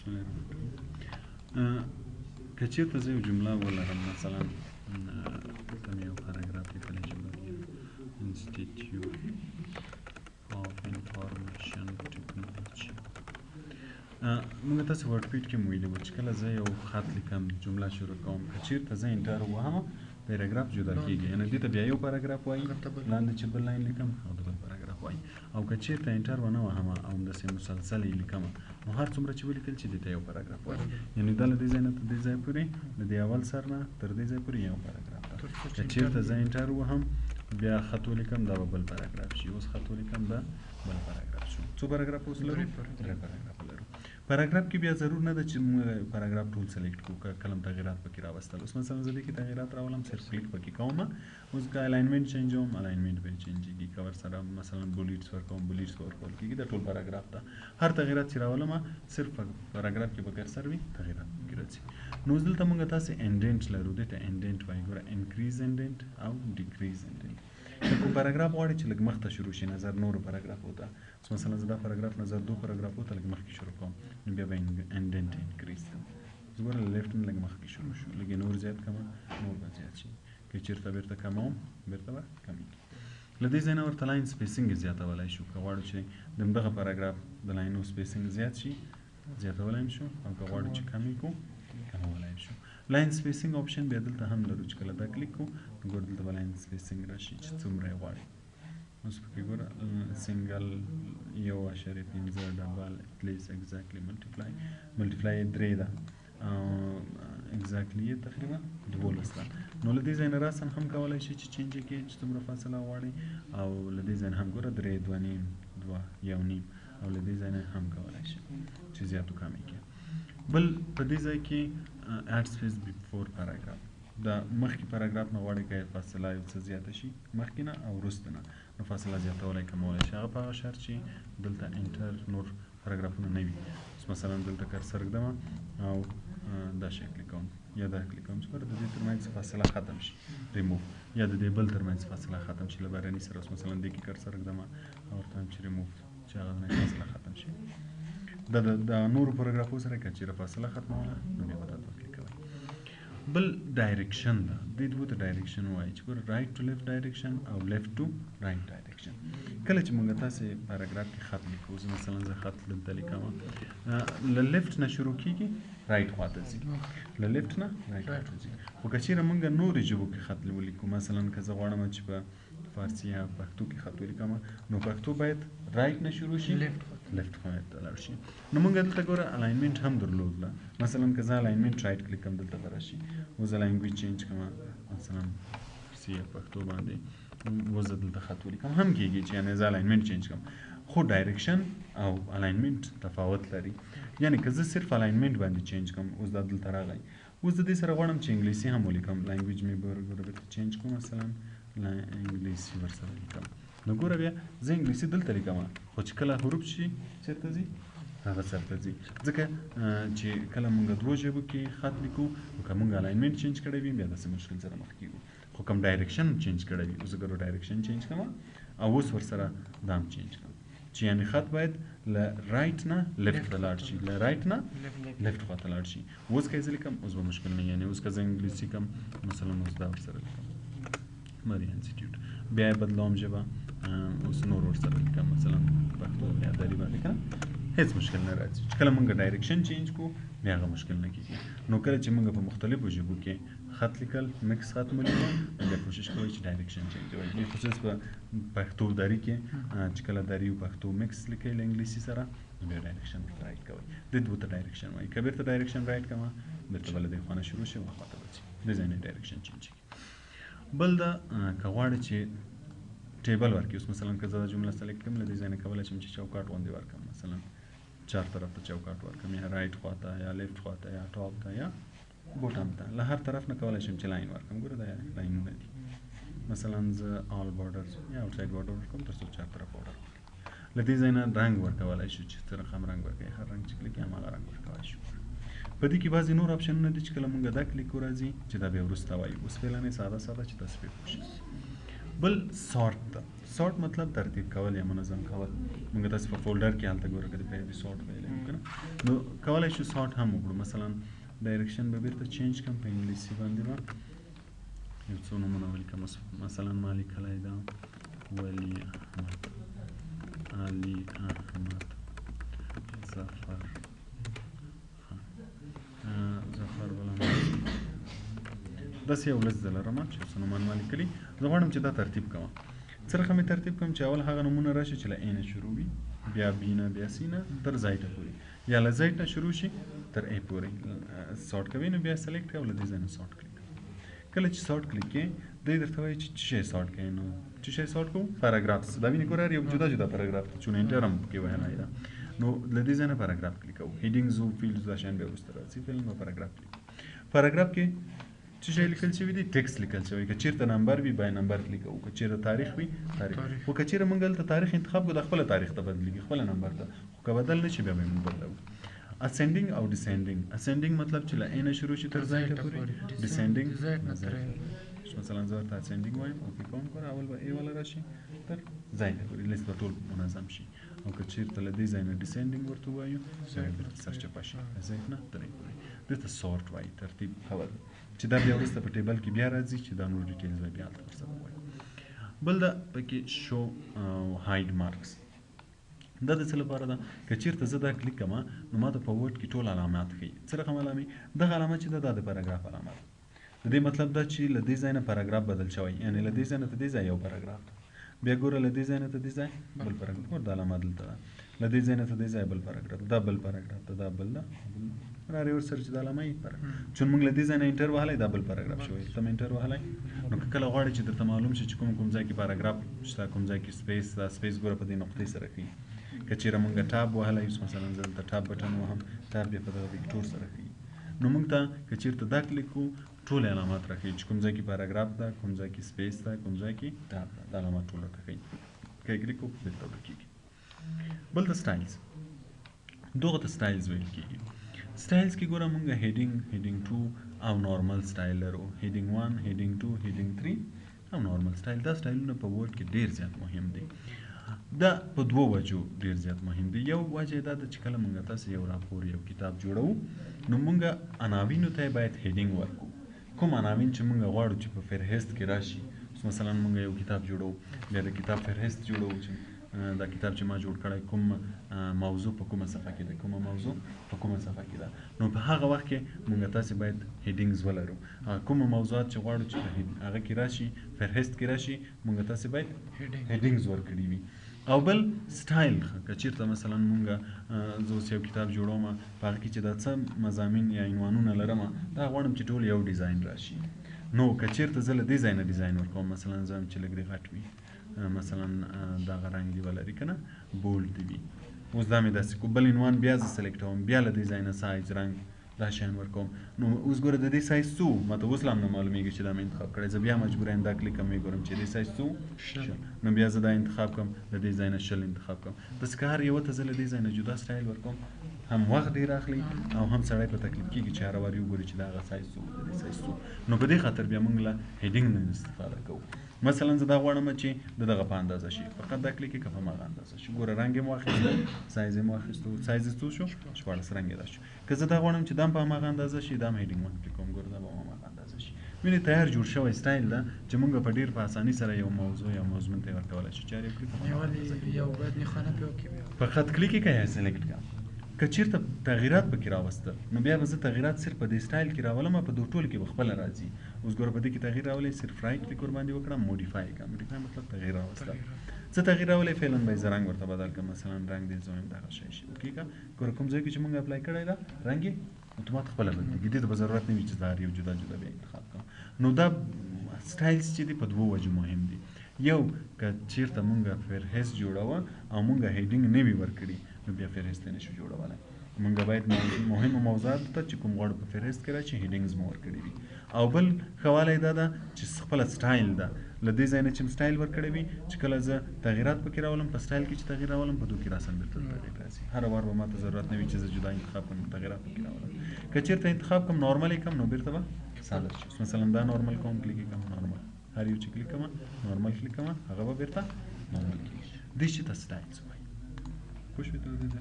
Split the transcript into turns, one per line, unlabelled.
بسم الله الرحمن الرحیم. که چېرته زه یو جمله ولرم، مثلا دلته مې یو پاراګراف لیکلی چې Institute of Information Technology. موږ تاسو WordPad کې مو ویلي وو چې کله زه یو خط لیکم، جمله شروع کوم، که چېرته زه enter ووهم پاراګراف جدا کېږي، یعنې دې ته بیا یو پاراګراف وایي، لاندې چې بل line لیکم او د بل پاراګراف وایي. او که چېرته enter ونه وهم او همداسې مسلسل یې لیکم، نو هر څومره چې ولیکل چې دې ته یو پاراګراف وایي. یعنې دا له دې ځای نه تر دې ځای پورې، له دې اول سر نه تر دې ځای پورې یو پاراګراف ده. که چېرته زه enter ووهم بیا خط ولیکم، دا به بل پاراګراف شي. اوس خط ولیکم، دا بل پاراګراف شو. څو پاراګراف اوس لرو؟ درې پاراګراف لرو. پاراګراف کې بیا ضرور نه ده چې موږ پاراګراف ټول select کړو، که کلم تغیرات پکې راوستل. اوس مثلا زه دې کې تغیرات راولم، صرف کلیک پکې کوم. اوس که alignment چینجوم، alignment به چینجېږي. که ورسره مثلا bullets ورکوم، bullets ورکول کېږي. دا ټول پاراګراف ده. هر تغیرات چې راولم صرف پاراګراف کې به cursor وي، تغیرات پکې راځي. نو اوس دلته موږ تاسې indent لرو، دې ته indent وایي. ګوره، increase indent او decrease indent. که کوم پاراګراف غواړي چې لږ مخته شروع شي نظر نورو پاراګرافو ته، اوس مثلا زه دا پاراګراف نظر دوو پاراګرافو ته لږ مخکې شروع کوم، نو بیا به indent increase کړم. اوس ګوره، له left نه لږ مخکې شروع شو، لږ یې نور زیات کړم، نور به زیات شي. که چېرته بېرته کموم، بېرته به کمېږي. له دې ځای نه ورته line spacing زیاتولی شو. که غواړو چې د همدغه پاراګراف د لاینو spacing زیات شي، زیاتولی هم شو، او که غواړو چې کم یې کړو، کمولی هم شو. line spacing option بیا دلته هم لرو چې کله دا کلیک کړو، نو ګوره دلته به line spacing راشي چې څومره یې غواړي. اوس پکې ګوره، single 1.5، double، at least، exactly، multiply. Multiply یې درې ده او exactly یې تقریبا 12 ده. نو له دې ځای نه راساً هم کولی شي چې change یې کړي چې څومره فاصله غواړي، او له دې ځای نه هم ګوره درې، دوه نیم، دوه، یو نیم، او له دې ځای نه هم کولی شي چې زیات او کم یې کړي. بل په دې ځای کې add space before paragraph، دا مخکې پاراګراف نه غواړي که فاصله یو څه زیاته شي، مخکې نه او وروسته نه، نو فاصله زیاتولی کمولی شي. هغه په هغه شرط چې دلته enter نور پاراګرافونه نه وي. اوس مثلا دلته cursor ږدم او دا شی کلیک کوم یا دا کلیک کوم چې ګوره د دې ترمنځ فاصله ختم شي، ریموو، یا د دې بل ترمنځ فاصله ختم شي له بهرني سره. اوس مثلا دې کې cursor ږدم او ورته وایم چې ریموو، چې هغه نه فاصله ختم شي. دا د نورو پاراګرافو سره که چېرې فاصله ختموله، نو بیا به دا دوه کلیک کوئ. بل direction ده، دې دوو ته direction وایي چې ګوره right to left direction او left to right direction. کله چې موږ تاسې پاراګراف کې خط لیکو، زه مثلا زه خط دلته لیکم، له left نه شروع کېږي right خواته ځي، له left نه right خواته ځي. خو که چېرې موږ نورې ژبو کې خط ولیکو، مثلا که زه غواړم چې په فارسي یا پښتو کې خط ولیکم، نو پښتو باید right نه شروع شي، left خواته لاړ شي. نو موږ دلته ګوره alignment هم درلودله. مثلا که زه alignment right کلیک کوم، دلته به راشي. اوس زه language change کوم، مثلا فارسي یا پښتو باندې اوس زه دلته خط ولیکم هم کېږي چې یعنې زه alignment change کوم. خو direction او alignment تفاوت لري. یعنې که زه صرف alignment باندې change کوم، اوس دا دلته راغی، اوس د دې سره غواړم چې انګلیسي هم ولیکم، language مې ګوره بیرته change کوم، مثلا انګلیسي ورسره لیکم. نو ګوره بیا زه انګلیسي دلته لیکم، خو چې کله حروف شي چېرته ځي؟ هغه سرته ځي. ځکه چې کله موږ دوو ژبو کې خط لیکو، نو که موږ alignment change کړی وي بیا داسې مشکل سره مخ کېږو. خو کوم direction change کړی وي، اوس ګورو direction change کوم او اوس ورسره دا هم change کوم چې یعنې خط باید له right نه left ته لاړ شي، له right نه left خواته لاړ شي. اوس که زه لیکم اوس به مشکل نه، یعنې اوس که زه انګلیسي کوم مثلا اوس دا ورسره لیکم مری Institute، بیا یې بدلوم ژبه، اوس نور ورسره لیکم مثلا پښتو یا دري باندې که نه، هیڅ مشکل نه راځي. چې کله موږ direction change کړو بیا هغه مشکل نه کېږي. نو کله چې موږ په مختلفو ژبو کې خط لیکل، mix خط مو لیکو، نو بیا کوشش کوئ چې direction change وي. بالخصوص په پښتو دري کې، چې کله دري او پښتو mix لیکئ له انګلیسي سره، نو بیا direction ورته right کوئ. دې دوو ته direction وایي. که بېرته direction right کوم، بېرته به له دې خوا نه شروع شي او خوا ته به ځي، دې ځای نه direction change کېږي. بل دا که غواړئ چې table ورکړي، اوس مثلا که زه دا جمله select کړم، له دې ځای نه کولی شم چې چوکاټ غوندې ورکړم، مثلا چار طرف ته چوکاټ ورکړم، یا right خواته یا left خواته یا top ته یا bottom ته، له هر طرف نه کولی شم چې line ورکړم. ګوره دا لاینونه دي. مثلا زه all borders یا outside border ورکړم تر څو چار طرف border ورکړم. له دې ځای نه رنګ ورکولی شو چې څه رقم رنګ ورکوي، هر رنګ چې کلیک کړي هماغه رنګ ورکولی شو. په دې کې بعضې نور آپشنونه دي چې کله مونږ دا کلیک راځي چې دا بیا وروسته وایو. اوس فعلا یې ساده ساده چې تاسو پرې پوه شئ. بل sort ده. sort مطلب ترتیب کول یا منظم کول. موږ تاسو په folder کې هلته ګوره که د پی sort ویلی که نه، نو کولی شو sort هم وکړو. مثلا direction به بیرته change کړم په انګلیسي باندې، به یو څو نومونه ولیکم. مثلا ما لیکلی ده ولي احمد، علي احمد، ظفر، ظفر غلام، داسې یو لست زه لرم چې څه نومان ما لیکلي. زه غواړم چې دا ترتیب کوم. څه رقم یې ترتیب کوم چې اول هغه نومونه راشي چې له A نه شروع وي، بیا B نه، بیا C نه تر Z پورې، یا له Z نه شروع شي تر A پورې sort کوي. نو بیا select کوي او له دې ځای نه sort کلیک کوي. کله چې sort کلیک کړې، دی درته وایي چې څه شی sort کوي. نو څه شی sort کوو؟ paragraphs. دا وینې ګوره یو جدا جدا پاراګراف ته چون enter هم پکې وهلی ده. نو له دې ځای نه پاراګراف کلیک کوو. headings او fields دا شیان بیا وروسته راځي. فعلا به پاراګراف کلیک کوو. پاراګراف کې څه شی لیکل شوي دي؟ text لیکل شوی. که چېرته نمبر وي باید نمبر کلیک کوو، که چېرته تاریخ وي تاریخ. خو که چېرې موږ دلته تاریخ انتخاب کړو، دا خپله تاریخ ته بدلېږي، خپله نمبر ته. خو که بدل نه شي بیا به یې موږ بدلوو. ascending او descending. ascending مطلب چې له A نه شروع شي تر Z پورې، descending مثلا زه ورته ascending وایم، okay کوم، ګوره اول به A والا راشي تر Z پورې، لیست به ټول منظم شي. او که چېرته له دې ځای نه descending ورته ووایو، بیا به بېرته سرچپه شي له Z نه تر A پورې. دې ته sort وایي، ترتیب کول، چې دا بیا وروسته په table کې بیا راځي چې دا نور details به بیا هلته ورسره ووایو. بل دا پکې شو او hide marks. دا د څه لپاره ده؟ که چېرته زه دا کلیک کړم نو ما ته په Word کې ټول علامات ښیي. څه رقم علامې؟ دغه علامه چې ده دا د پاراګراف علامه ده. د دې مطلب دا چې له دې ځای نه پاراګراف بدل شوی، یعنې له دې ځای نه تر دې ځای یو پاراګراف ده، بیا ګوره له دې ځای نه تر دې ځای بل پاراګراف، ګوره دا علامه دلته ده، له دې ځای نه تر دې ځای بل پاراګراف، دا بل پاراګراف ده، دا بل ده، هر یو سره چې دا علامه یې پاراګراف. چون موږ له دې ځای نه enter وهلی دا بل پاراګراف شوی، ته مې enter وهلی. نو که کله غواړې چې درته معلوم شي چې کوم کوم ځای کې پاراګراف شته، کوم ځای کې space ده، space ګوره په دې نقطې سره ښیي. که چېرې موږ tab وهلی اوس مثلا زه دلته tab button وهم، tab بیا په دغه ویکټور سره ښیي. نو موږ ته که چېرته دا کلیک کړو ټول علامات راښیي چې کوم ځای کې پاراګراف ده، کوم ځای کې space ده، کوم ځای کې tab ده، دا علامات ټول راته ښیي. که یې کلیک کړو بېرته ورکېږي. بل ته styles، دغه ته styles ویل کېږي. styles کې ګوره موږ heading، heading 2 او normal style لرو، heading 1، heading 2، heading 3 او normal style. دا سټایلونه په Word کې ډېر زیات مهم دي. دا په دوو وجو ډېر زیات مهم دي. یو وجه دا ده چې کله موږ تاسو یو راپور یو کتاب جوړوو نو موږ عناوینو ته باید heading ورکړو. کوم عناوین چې موږ غواړو چې په فهرست کې راشي. اوس مثلا موږ یو کتاب جوړوو، بیا د کتاب فهرست جوړوو چې دا کتاب چې ما جوړ کړی کوم موضوع په کومه صفحه کې ده، کومه موضوع په کومه صفحه کې ده. نو په هغه وخت کې موږ تاسې باید headings ولرو. کوم موضوعات چې غواړو چې په هغه کې راشي، فهرست کې راشي، موږ تاسې باید headings ورکړي وي. او بل سټایل، که چېرته مثلا مونږ زه اوس یو کتاب جوړوم، په هغه کې چې دا څه مضامین یا عنوانونه لرم، دا غواړم چې ټول یو design راشي. نو که چېرته زه له دې ځای نه design ورکوم، مثلا زه وایم چې لږ دې غټ وي، مثلا دغه رنګ دې ولري که نه، bold دې وي. اوس دا مې داسې کو، بل عنوان بیا زه select کوم، بیا له دې ځای نه سایز، رنګ، دا شیان ورکوم. نو اوس ګوره د دې سایز څو، ما ته اوس لا هم نه معلومیږي چې دا مې انتخاب کړی. زه بیا مجبور یم دا کلیک کوم، ګورم چې دې سایز څو، 20. نو بیا زه دا انتخاب کوم، له دې ځای نه 20 انتخاب کوم. بس که هر یوه ته زه له دې ځای نه جدا سټایل ورکوم، هم وخت ډېر اخلي او هم سړی په تکلیف کېږي چې هره وار یې وګوري چې دا هغه سایز څو، د دې سایز څو. نو په دې خاطر بیا موږ له heading نه استفاده کوو. مثلا زه دا غواړم چې د دغه په اندازه شي، فقط دا کلیک که په هماغه اندازه شي. ګوره رنګ یې مو واخیستو، سایز یې مو واخیستو، سایز یې څو شو؟ 16، رنګ یې دا شو. که زه دا غواړم چې دا هم په هماغه اندازه شي، دا هم heading 1 کلیک کوم، ګوره دا به هم هماغه اندازه شي. وینې تیار جوړ شوی سټایل ده چې موږ په ډېر په اساني سره یو موضوع یا مضمون ته ورکولی شو. چې هر یو کلیک په هماغه اندازه کېږي.
یو باید نښانه پرې وکړي بیا.
فقط کلیک یې که یا select کړه. که چېرته تغییرات پکې راوستل نو بیا به زه تغییرات صرف په دې سټایل کې راولم، په دوه ټولو کې به خپله راځي. اوس ګوره په دې کې تغییر راولې، صرف right click ورباندې وکړم، modify کړم. modify مطلب تغییر راوستل. څه تغییر راولې؟ فعلا به یې زه رنګ ورته بدل کړم. مثلا رنګ دې زه وایم دغه شی شي، okay که ګوره کوم ځای کې چې موږ apply کړی ده رنګ یې اتومات خپله بدلېږي. دې ته به ضرورت نه وي چې زه هر یو جدا جدا بیا انتخاب کړم. نو دا styles چې دي په دوو وجو مهم دي. یو که چېرته مونږ فهرست جوړوه او مونږ heading نه وي ورکړي نو بیا فهرست نه شو جوړولی. مونږ باید مهمو موضوعاتو ته چې کوم غواړو په فهرست کې راشي headings مو ورکړي وي. او بل ښه والی دا ده چې خپله سټایل ده، له دې ځای نه چې سټایل ورکړی وي چې کله زه تغییرات پکې راولم، په سټایل کې چې تغییر راولم په دوه کې راسم بېرته تغییر راځي. هره وار به ماته ضرورت نه وي چې زه جدا انتخاب کړم تغییرات پکې راولم. که چېرته انتخاب کړم normal یې کړم نو بېرته به ساده شي. مثلا دا normal کوم، کلیک یې کوم normal، هر یو چې کلیک کوم، نورمال کلیک کوم، هغه به بیرته نورمال کیږي. دې چې ته slides وایي. پوه شوې ته دې؟